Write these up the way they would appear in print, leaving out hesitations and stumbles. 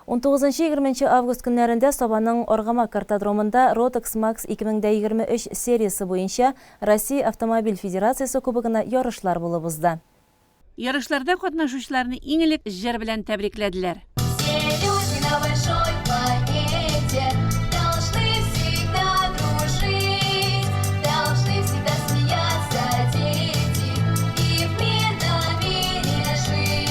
Унтугызынчы-егерменче август көннәрендә Сабаның Аргамак картодромында Rotax Max 2023 сериясе буенча Россия Автомобиль Федерациясе Кубогына ярышлар булып узды. Ярышларда катнашучыларны иң элек җыр белән тәбрикләделәр. Все люди на большой планете Должны всегда дружить, Должны всегда смеяться дети И в мирном мире жить.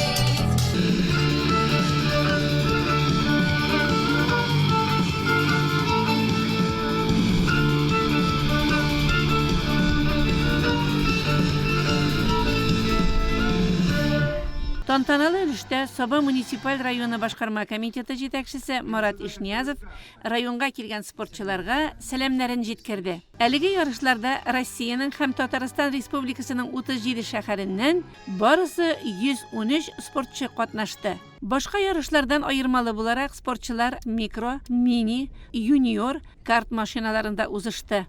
Тантаналы өлештә Саба муниципаль районы башкарма комитеты җитәкчесе Марат Ишниязов районга килгән спортчыларга сәламнәрен җиткерде. Әлеге ярышларда Россиянең һәм Татарстан Республикасының 37 шәһәреннән барысы 113 спортчы катнашты. Башка ярышлардан аермалы буларак, спортчылар микро, мини, юниор, карт машиналарында узышты.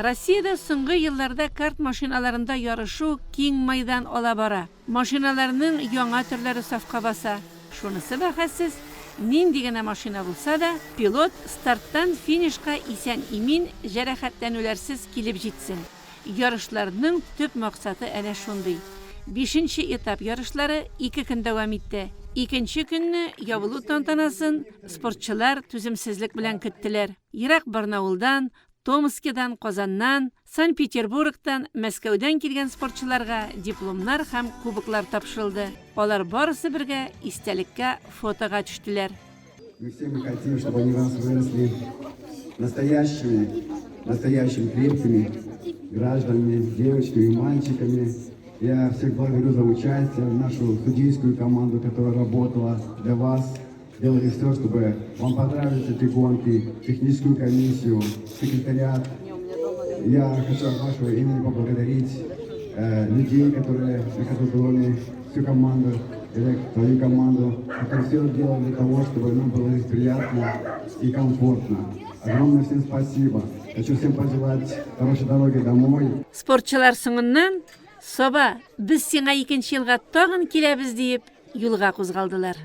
Россиядә соңгы елларда карт машиналарында ярышу киң майдан ала бара. Машиналарның яңа төрләре сафка баса. Шунысы бәхәссез, нинди генә машина булса да, пилот старттан финишка исән-имин, җәрәхәтләнүләрсез килеп җитсен. Ярышларның төп максаты әнә шундый. Бишенче этап ярышлары ике көн дәвам итте. Икенче көнне ябылу тантанасын спортчылар түземсезлек белән көттеләр. Ерак Барнаулдан, Томскидан, Казаннан, Санкт-Петербургтан, Мәскәүдән килгән спортчыларга дипломнар һәм кубоклар тапшырылды. Алар барысы бергә истәлеккә фотога төштеләр. Мы все мы хотим, чтобы они у нас выросли настоящими, настоящими крепкими гражданами, девочками и мальчиками. Я всех благодарю за участие в нашу судейскую команду, которая работала для вас, делали все, чтобы вам понравились эти гонки, техническую комиссию, секретариат. Я хочу от вашего имени поблагодарить э, людей, которые на картодроме, всю команду, Олег, твою команду, которые все делали для того, чтобы нам было здесь приятно и комфортно. Огромное всем спасибо. Хочу всем пожелать хорошей дороги домой. Спортчылар соңыннан, Саба, без сиңа икенче елга тагын киләбез, диеп, юлга кузгалдылар.